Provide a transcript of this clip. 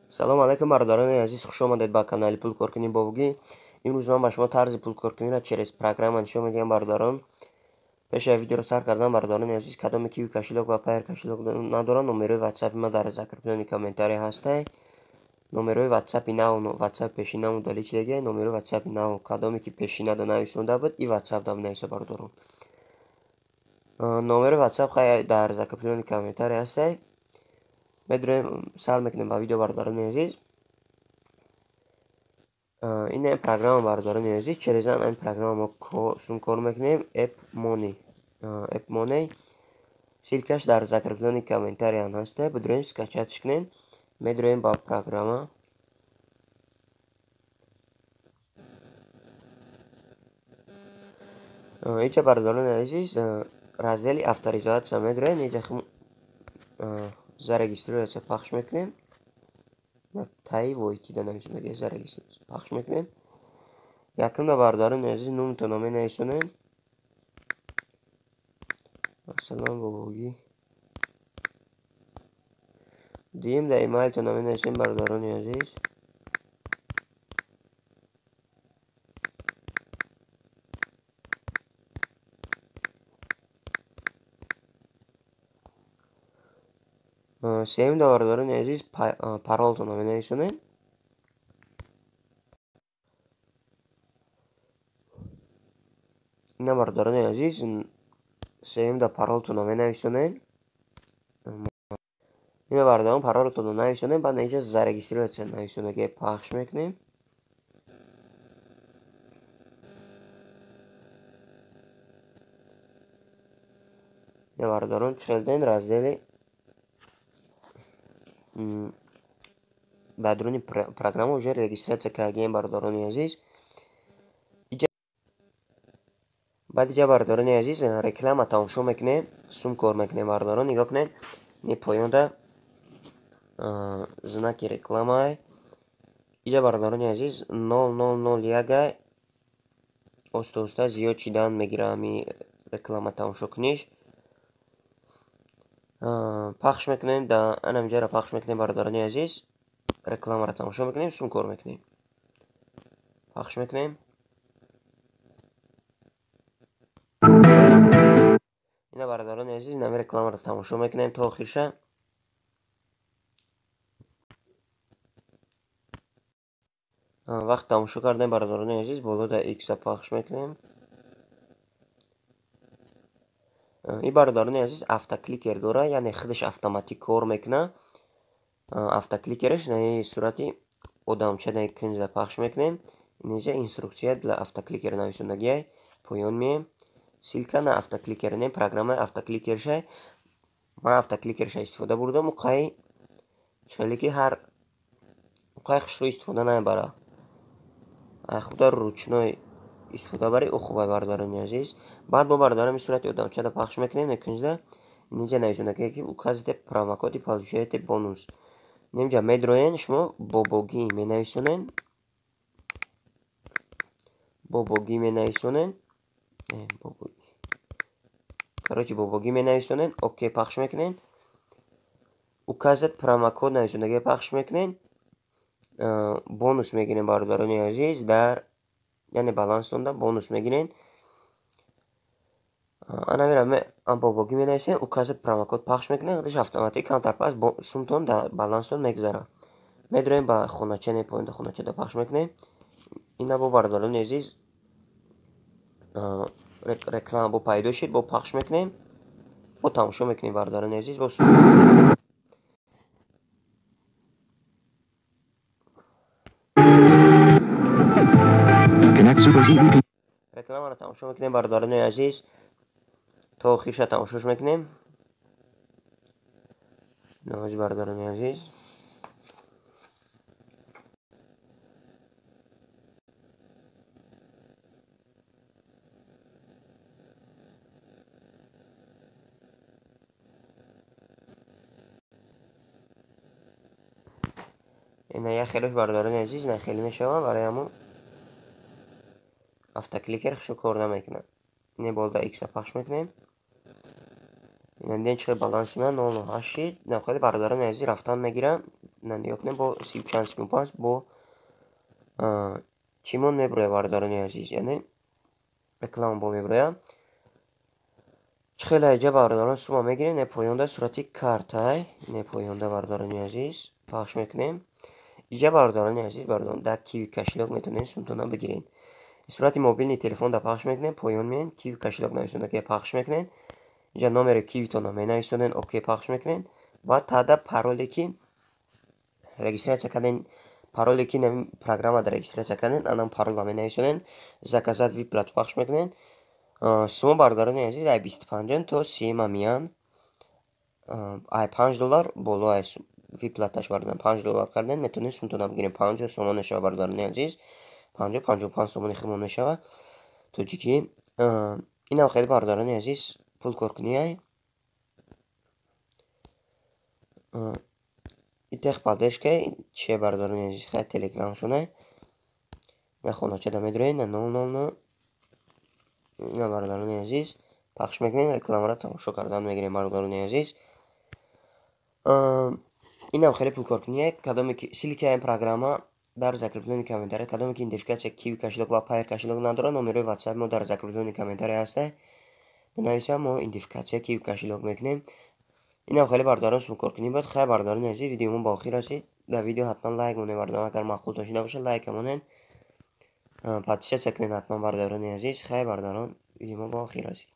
Салом алейкум, бародарони азиз, хуш омадед ба канали Пулкоркунӣ Бобогӣ. Имрӯз ман ба шумо тарзи пулкоркуниро через программа нишон медиҳам, бародарон. Пеш аз видеоро сар кардан, бародарони азиз, кадоме Qiwi кошелёк ва Payeer кошелёк надоранд, номерои WhatsApp ма дар закреплённый комментарий ҳастай. Номерои WhatsApp нав, WhatsApp пешина удалить шудагиай, номерои WhatsApp нав, кадоме ки пешина да нависонда буд, и WhatsApp да нависа, бародарон. Номерои WhatsApp хай дар закреплённый комментарий ҳастай. Медурем, сар мекунем ба видео, бародарони азиз. Ин программа, бародарони азиз, через ин программа мо сум кор мекунем. App Money, App Money ссылка ш дар закреплённый комментарий ҳаста, бидурем, скачать ш кунед. Медурем ба программа. Инҷа, бародарони азиз, раздели авторизация медурем, инҷа зарегистрироваться пахш мекунем. Таи войти да нависондаги зарегистрироваться пахш мекунем. Якумда, бародарони азиз, номтонро менависонем. Масалан, Бобогӣ. Дуюм да имейлтонро менависем, бародарони азиз. Сеюм да, бародарони азиз, паролтонро менависонем. Ина, бародарони азиз, сеюм да паролтонро менависонем. Ина, бародарон, паролтонро нависонем, баъд инҷа зарегистрироваться нависондаги пахш мекунем. Ина, бародарон, чӣ хел дидем, раздели дар дуруни программа уже регистрация кардагием, бародарони азиз. Баъд иҷа, бародарони азиз, реклама тамошо мекунем, сум кор мекунем, бародарон. Нигоҳ кунед, ни поёнда знаки рекламае. Иҷа, бародарони азиз, 0001, оста оста зиёд шидан мегира. Ҳами реклама тамошо куниш пахш мекунем, да анамиҷаро пахш мекунем, бародарони азиз, рекламаро тамошо мекунем, сум кор мекунем, пахш мекунем. Ина, бародарони азиз, нами рекламаро тамошо мекунем то охирша. Вақт тамошо кардем, бародарони азиз, боло да икса пахш мекунем. Ин, бародарони азиз, автокликер дора, яъне худаш автоматик кор мекунад. Автокликераш наи сурати одамча наи кунҷа пахш мекунем. Инҷа инструкция для автокликер нависондагиай, поён меем, ссылка на автокликер, не программаи автокликерша. Ман автокликерша истифода бурдам, уқай хеле ки ҳар уқай хушрӯ истифода намебара, худа ручной истифода бари, ӯ хубай, бародарони азиз. Баъд мо, бародарон, сурати одамчада пахш мекунем некунҷда. Инҷа нависондагие ки указывайте промокод и получаете бонус. Инҷа медроен, шумо Бобогӣ менависонен, Бобогӣ менависонен, короче, Бобогӣ менависонен, окей пахш мекунен, указать промокод нависондагие пахш мекунен, бонус мегирем, бародарони азиз, дар яъне баланстонда бонус мегирен. Анамира Бобогӣ менависем, указать промокод пахш мекунем, худаш автоматик камтар пас сумтон дар баланстон мегузарад. Медроем ба хонача, не поёнда хоначада пахш мекунем. Ина бо, бародарони азиз, реклама бо пайдо шид, бо пахш мекунем, бо тамошо мекунем, бародарони азиз, бо рекламаро тамошо мекунем, бародарони азиз, то охирша тамошош мекунем. Навози, бародарони азиз, ина як хелош, бародарони азиз, на хеле мешавам, барои ҳамон автокликер хушо кор намекунад. Ине болда икса пахш мекунем. Ина дидем, чӣ баланси ман 0,8 шид. Навхели, бародарони азиз, рафтан мегирам. Нигоҳ кунем, бо сию чанд секунд пас бо чимон мебурояд, бародарони азиз, яъне реклама бо мебурояд. Чӣ хеле иҷа, бародарон, сума мегирем? Не, поёнда сурати картай, не, поёнда, бародарони азиз, пахш мекунем. Иҷа, бародарони азиз, бародарон, дар Киви кошелёк метавонед сумтона бигиред. Сурати мобилни телефонда пахш мекунем, поён меен, Киви кошелёк нависонда, пахш мекунед. Инҷа номери кивитонро менависонед, окей пахш мекунед ва таъда пароле ки регистрация карден, пароле ки программада регистрация карден, анам паролро менависонед, заказать выплату пахш мекунед. Сума, бародарони азиз, ай 25-ум то 30-ма миян, ай 5 доллар боло ай выплата ш. Бародарон, 5 доллар карден, метавонед сумтона бигирем, 50 сомон мешава, бародарони азиз, 50-55 сомони химон мешава тоҷикӣ. Инам хеле, бародарони азиз, пул коркунияй. И техподдержка чие, бародарони азиз? Хай, телеграмшонай на хоначада медуред, на 000. Ина, бародарони азиз, пахш мекунем, рекламаро тамошо кардан мегирем, бародарони азиз. Инам хеле пулкоркуние. Кадоме ки ссылка и программа дар закреплённый комментария, кадоме ки идентификация Киви кошелёк ва Пайер кошелёк надорад, номерои ватсап мо дар закреплённый комментария ҳаста, бинависам, мо идентификация Киви кошелёк мекунем. Инам хеле, бародарон, сумкоркунӣ буд. Хайр, бародарони азиз, видеомо ба охир расид. Дар видео ҳатман лайк монед, бародарон, агар маъқултон шуда бошад, лайка монед, подписаться кунед ҳатман, бародарони азиз. Хайр, бародарон, видеомо ба охир расид.